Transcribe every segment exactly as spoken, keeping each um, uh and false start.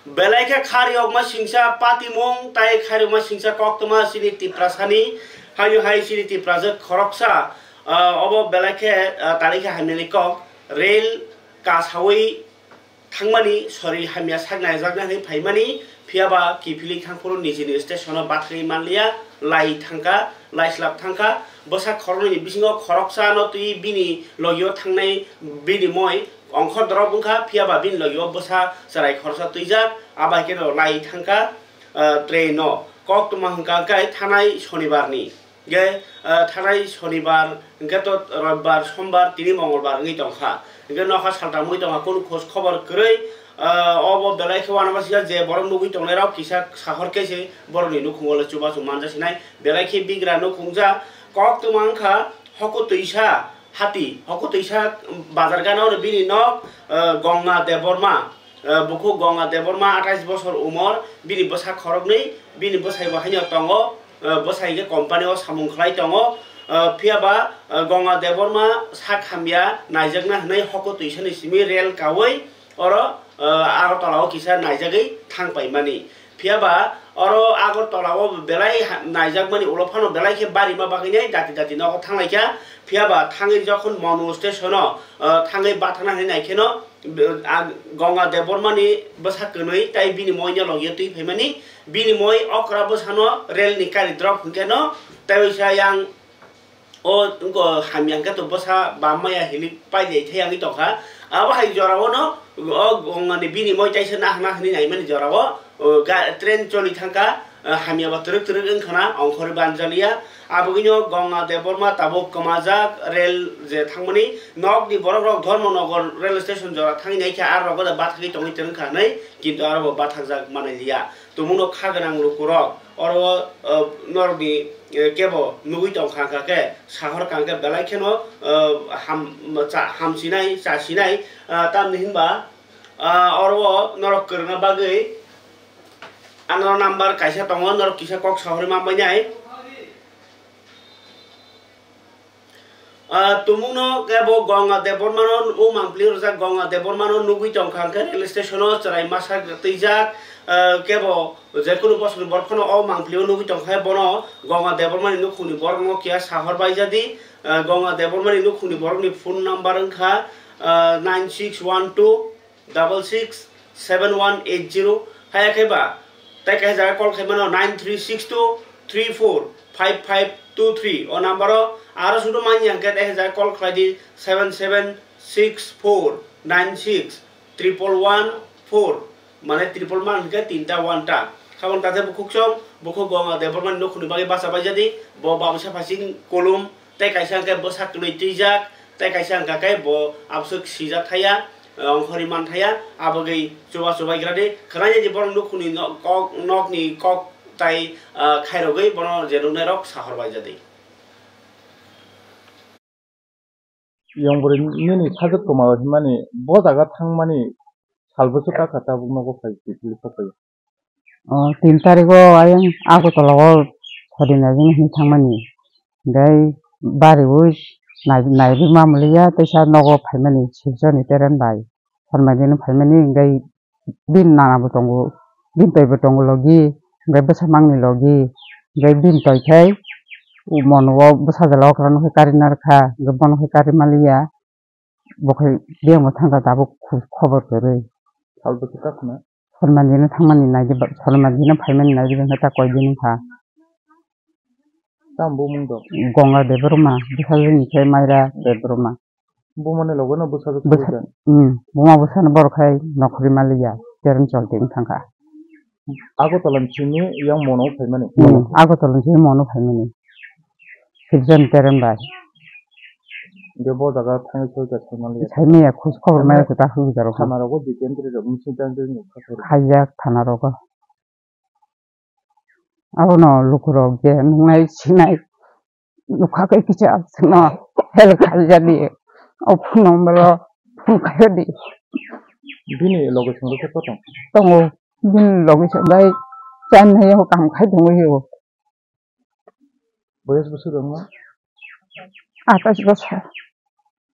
Belai khe khariyokma singcha patimung tai khariyokma singcha koktwma chini Tiprasani, haino hai chini Tiprajwk khoroksa, ah, obo belai khe, ah, tari khe hamyani kok, rail kasaui thangmani, sori hamya sak naijakna hinwi phaimani, phiyaba kiphilwi thangphuru nijini station-o bathagwi manliya, lai thangkha, lai slap thangkha, bwsa khoroknwini bisingo khoroksano twi bini logio thangnai bini moi ongkhor dorop wngkha, phiyaba bini logio bwsa chwrai khoroksa twijak, abo hai kheno lai thangkha, ah, train-o. Koktwma hwnkha khe thanai Shonibarni. Hingke, ah, thanai Shonibar, hingke to Roibar, Sombar, tini Mongolbar wngwi tongkha. Hingke nokha saltam wngwi tongkha, kunu khoj khobor kwrwi, ah, obo belai khe uanama sija je borok nugwi tongnairok kisa sahor khe se borokni nukhungo le chubachu manja sinai, belai khe bigra nukhungjak. Koktwma wngkha Hokutwisa hati, Hokutwisa bazar gana oro bini nok, ah, Gongma Debbarma. Eh, bukhuk Ganga Debbarma atais bosor umor, bini bwsa khoroknwi, bini bwsai bo haino tongo, eh, bwsai hwnkhe company o samung khlai tongo. Eh, phiyaba, eh, Ganga Debbarma sak hamya naijakna hwnwi Hokutwisani simi rel kaui oro, eh, Agartala o kisa naijagwi thang paimani. Phiyaba oro Agartala o belai ha-, naijakmani ulo phano belai khe barima bagwinai dati dati nogo thanglaikha. Phiyaba thangwi jokhon Monu station o, eh, thangwi bathana hwnwi naikheno, Be-, a, Ganga Debbarmani bwsa kwnwi tai bini moino logio twi phaimani, bini moi okra bwsano rel ni kari drop hwnkhe no, tai waisa yang o wngko hamya hwnkhe to bwsa bam maya hili pailai thai yangwi tongkha. Abo hai jorao no o Ganga ni bini moi taisa nahna hwnwi naimani jorao, o, ga-, train choli thangkha, eh, hamya bo twrwk twrwk wngkhana, ongkhorwi banjaliya. Abogwino Ganga Debbarma tabuk kwmajak rel je thangmani, nokni borokrok Dharmanagar rel station jora thangwi naikha, aro rogo da bathagwi tongwi twrwngkha hwnwi, kintu aro bo bathakjak manwi liya. Tumungno kha gwnang lukurok oro, eh, norokni, eh, kebo nugwi tongkha, hwnkha khe sahor kang khe belai kheno, eh, ham-, cha-, hamsinai, chasinai, eh, tamni hinba, ah, oro o norok kwrwngna bagwi ano number kaisa tongo, norok kisa kok sahorwi manbainai. Ah, tumungno kebo Ganga Debbarmano, o mangpili rwjak Ganga Debbarmano nugwi tongkha hwnkhe rail station-o chwrai masa twijak, ah, kebo jekunu bosongni borok phano o mangpili-o nugwi tongkha, bono Ganga Debbarmani nukhungni borokno kiya sahor baijadi, ah, Ganga Debbarmani nukhungni borokni phone number wngkha, ah, nine six one two double six seven one eight zero, haya khe ba, tai kaisa jaga call khai mano nine three six two three four five five two three, o number o aro sudu manya hwnkhe tai kaisa jaga call khlai di seven seven six four nine six triple one four, mane triple one hwnkhe tinta one ta. Khabang tate bukhuk chong, bukhuk Ganga Debbarmani nukhungni bagwi bacha baijadi, bo bamsa phasing kolom, tei kaisa hwnkhe bwsa kwnwi twijak, tei kaisa hwnkha khe bo aboswk sijak thaya, eh, ongkhorwi man thaya, abogwi chuba chubai gradi khwnai di borok nukhungni nok, kok, nokni kok tai, ah, khairogwi bono je nuknairok sahor baijadi. Yong bwrwi nini sajwk twma hwnmani bo jaga thangmani sal bwswk kakha tabuk nogo phai kiphilwi sokphai. O, tin tarikh o ayang Agartala o sori naijagna hinwi thangmani. Hingkhai bariwi nai-, nairwkma mwlwya, teisa nogo phaimani Silchar ni train bai. Sori naijagna phaimani, hingkhai bini nana bo tongo, bini toi bo tongo logi, hingkhai bwsa mangni logi, hingkhai bini toi khai, o mono o bwsa jala okra no khai kari narwkha, hingkhai bono khai kari manliya. Bo khai biyang bo thangkha tabuk khu-, khobor kwrwi. Sal bwswk kakhwna? Sori naijagna thangmani naidi ba, sori naijagna phaimani naidi ba, ta koi din wngkha. Tamo bumung dok? Ganga Debbarma, bwsajwkni khe Maira Debbarma. Bumani logono bwsajwk bwsa-, thangwi kha? Hmm, buma bwsano borok khai nokhorwi manliya, train cholti wng thangkha. Agartala ni simi yang mono phaimani? Hmm, Agartala ni simi mono phaimani. Silchar ni train bai. Hingke bo jaga thangwi soi kha sai manliya. Sai maya khus khobor maya kwtal hwnwi jaro. Thana rogo detail rok missing time rok ni kha sai. Khaijak thana rogo. Abono lukurok je nungnai sinai nukha khe kisa chwngno help khaijadi. O phone number o phone khaiyadi. Bini loge chwng rwkhe kothom? Tongo. Bini loge chwng bai chan hai o kam khai tongwi o. Boyes bwswk rok no? Atais bosor.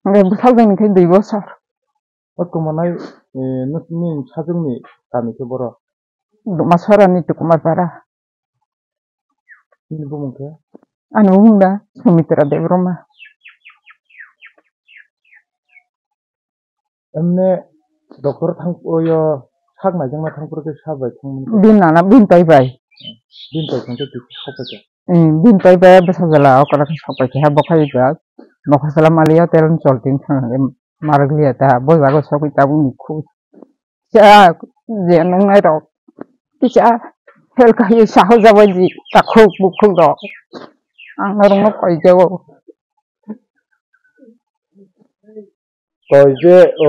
Hingke bwsajwk ni khe dui bosor. O twma nai Eh, nini sajwkni kami khe boro? Dumasora ni Tukumar Para. Nini bumung khe? Ani bumung da Sumitra Debbarma. Emne doctor thang, oyo sak naijakna thang phuru khe sa bai thangmani? Bin nana, bin tai bai. Bin tai thang khe twi sok pai kha? Eh, bin tai bai bwsa jala okora khe sok pai kha, bo khai ba. Nokha sala maliya tel chol tin thang, em, marak liya ta, bo jago sok pai ta bumung khu. Cha, je nungnai rok. Kisa help kha, saho jabo ji, takhuk bukhuk rok. Ang norok no koi jago. Koi je, o,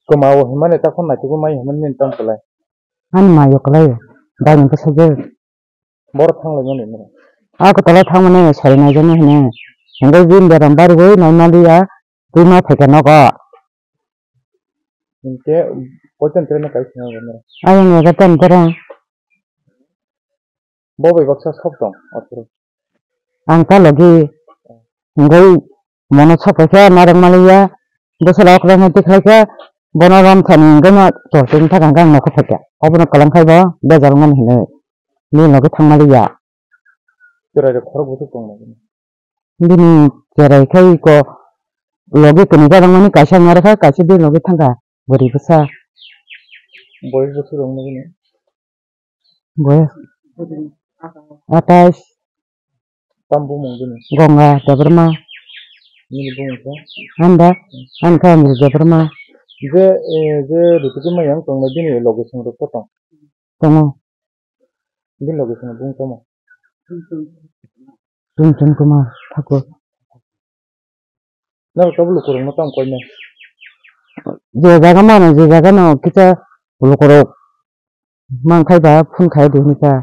kwmao hwnmani takhuk naitugwi mai hwnmani nini tamo kwlai? Ani mayo kwlai, bai nang bwsajwk. Boro thanglaimani nini? A kwtalo thangmani sari naijaknai hwnwi. Hwnkhe bini beram barigwi nai maliya, twi ma phaikha nogo. Hwnkhe koiton traino kai swngo nini? Ayang ega tan tara. Bo bai baksa sok tong, aphuru. Ang ta logi, hwnkhe mono sok paikha, narwk maliya, bwsala okra no tikhlaikha, bono rom thani hwnkhe no tortwini thaka hwnkhe ang nokho phaikha. Obono kwlang khai bo bejal wngmani hinwi, nini logi thang maliya. Chwrai rok khorok bwswk tong nai? Bini chwrai khai ko logi kwni gadang mani kaisa narwkha, kaisa bini logi thangkha, bwrwi bwsa. Boyos bwswk rok nugwi ni? Boyos atais. Tam bumung bini? Gonga Debbarma. Nini bumung khe? Anda, ang khe Anil Debbarma. Je, eh, je Rutuki mayang tongnai bini logi song rok tong? Tongo. Bini logi song bung tamo? Chunchun Kumar Thakur. Nang tabuk lukurok no tamo koinai? Je jaga mano, je jaga no kisa lukurok man khai ba phone khai di hinka.